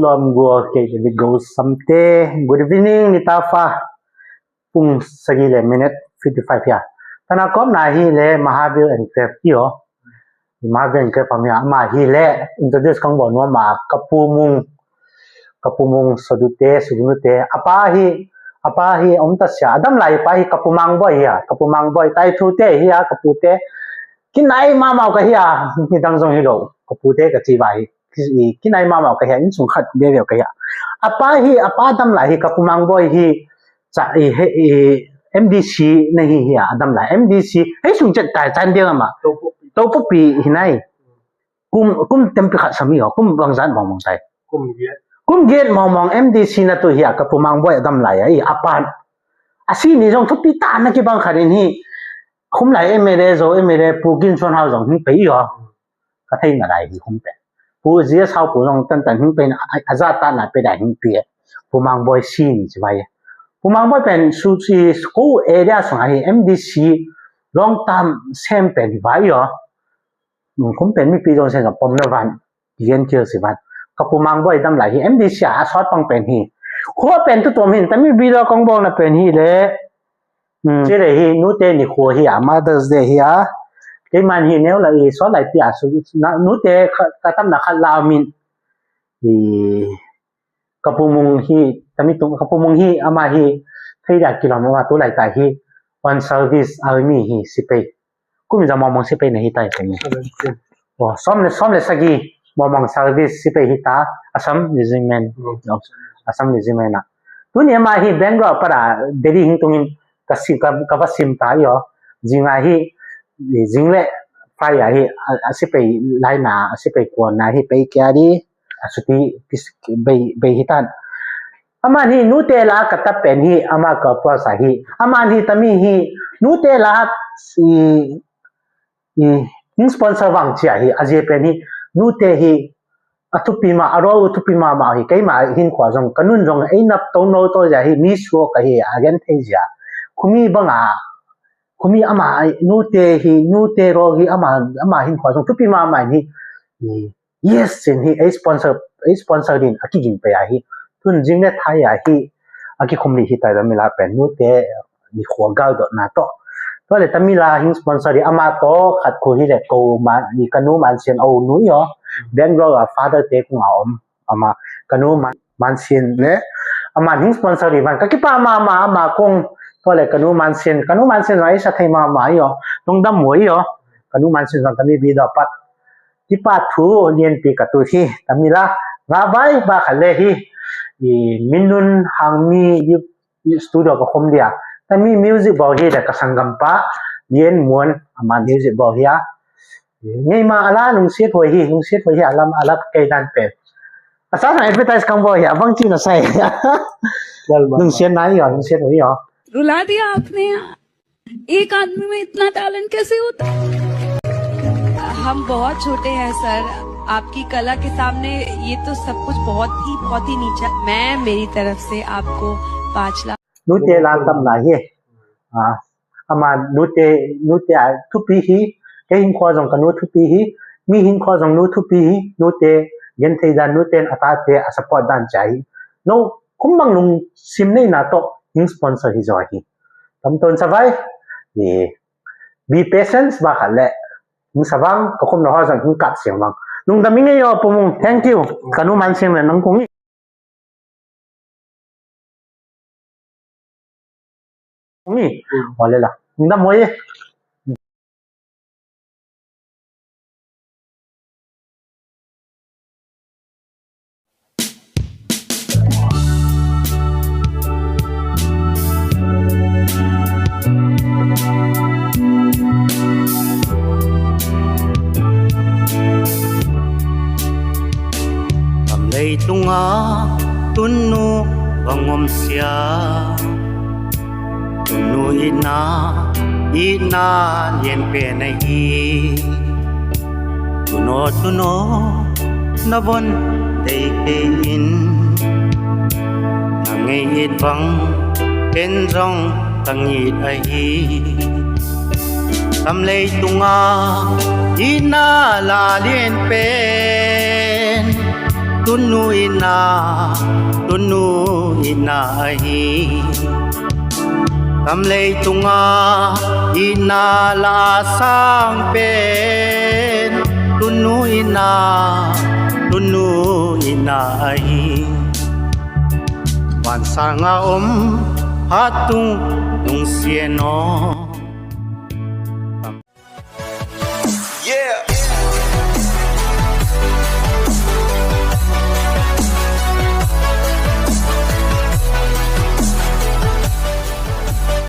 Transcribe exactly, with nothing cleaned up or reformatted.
Lom go ke David Go Samte. Good evening, nitapha. Pung sagi le minute fifty-five ya. Tana kom na hi le Mahavir Enclave yo. Mahavir Enclave pam ya. Ama hi le introduce kang bo no ma Kapumung. Kapumung Sodute, Sugunute. Apa hi, apa hi om ta sia. Adam lai pa hi Kapumang boy ya. Kapumang boy tai thu te hi ya, Kapute. Kinai mama ka hi ya. Ni dang jong hi lo. Kapute ka chi ba hi. Ki-, kinai mama ka hi ya. Insung khat be be ka hi ya. Apa hi, apa Adam lai hi Kapumang boy hi. Cha, i, he, i, M D C na hi hi a, Adam lai. M D C, hei sung chet tai chan dia ma. Topopi hi nai. Kum, kum tempi khat sami ho, kum bang jan mong mong tai. Kum giet. Kum giet mong mong M D C na tu hi a, Kapumang boy Adam lai a, i, apan. Asi ni jong thupi ta na kibang khat in hi. Kum lai M L A jo, M L A Pu Ginchonhao jong hi pe i ho. Ka thei na lai hi hung pe. Pu G S Hao Pu jong tan tan hung pe na, a, a ja ta na pe da hung pe. Pu Mang Boy si ni chi vai. Pu Mang Boy pen su chi ko area sung a hi M D C long term sem pen hi vai yo. Kum pen mipi jong sen jong pom na van. Yen kil si van. Ka Pu Mang Boy dam lai hi M D C a sot pang pen hi. Kho pen tu tom hin, tami bi lo kong bol na pen hi le. Hmm. Chule hi, nute nikho hi a, Mother's Day hi a. Keiman hi neo la i, so lai pi a, su, na, nute kha, ka tam na khat la min. I, Kapumung hi, tami tung, Kapumung hi, ama hi, thei da kilom ama tu lai ta hi, on service army hi, sipai. Kum ja mong mong sipai na hi tai kumi. Oh, som le, som le sagi, mong mong service sipai hi ta, Assam Regiment. Hmm. Assam Regiment na. Tuni ama hi Bangalore para Delhi hing tungin ka sim, ka, ka va sim ta yo. Jing a hi, jing le fai a hi, a, a sipai lai na, a sipai kuan na hi, pai kia di, a suti, pis, bei, bei hi tan. Ama hi, nute la ka ta pen hi, ama ka pua sa hi. Ama hi, tami hi, nute la, i, i, hing sponsor vang chia hi, a je pen hi, nute hi, a thupi ma, a role thupi mama hi, keima hin khua jong, ka nun jong, ei nap to no to ja hi, mi suo ka hi, a gen thei ja. Khumi banga, khumi ama, nute hi, nute role hi, ama, ama hin khua jong, thupi mama hi, i, yes, sin hi, ei sponsor, ei sponsor din, a kigin pe a hi. Tun jing le thai a hi, a kikhum li hi tai da mi la pen, nute, ni khua gal dot na to. To le tami la hing sponsor di ama to khat khu hi le ko ma ni ka nu man sian o nu yo. Bangalore a father te kung a om ama ka nu man, man sian le ama hing sponsor di man ka kipa ma ma ama kung to le ka nu man sian ka nu man sian ai sa thei ma ma yo. Nung dam mo yo. Ka nu man sian ka mi bi da pat. Kipa thu lien pi ka tu hi tami la nga vai ba kha le hi. I minun hang mi studio ka khum dia. Tami music bol hi da ka sanggam pa, Lien Muan, ama music bol hi a. Ngeima ala lungsiat hoi hi, lungsiat hoi hi alam ala kei dan pen. Asa sang advertise kang bol hi, abang chi na sai. Lungsiat na hi, lungsiat hoi hi. रुला दिया आपने। एक आदमी में इतना टैलेंट कैसे होता है? हम बहुत छोटे हैं सर, आपकी कला के सामने ये तो सब कुछ बहुत ही, बहुत ही नीचा। मैं मेरी तरफ से आपको पाँच lakh Nute la tam na hi. Ah, ama nute, nute a thupi hi, kei hin khua jong ka nu thupi hi, mi hin khua jong nu thupi hi, nute, gen thei dan nute a ta te a support dan chai. No, kum bang lungsim nei na to, hin sponsor hi jo hi. Tam ton sa vai. Ni, be patience ba kha le. Ni sa vang, ka khum na ho jong hin kat siang vang. Nung da mi nge yo Pu Mung, thank you. Ka nu man siang le nang kung. Ni, wale la. Nda mo ye. Tam leitunga tunu vang om sia. Tunu ina, ina lien pen ahi. Tuno, tuno, na von tei tei in. Na ngei it vang, ken jong tang it ahi. Tam leitunga, ina la lien pen. Tunu ina, tunu ina ahi. Tamlei tunga ina la sang pen. Tunu ina, tunu ina ahi. Vansanga um hatung nung sieno. Yeah.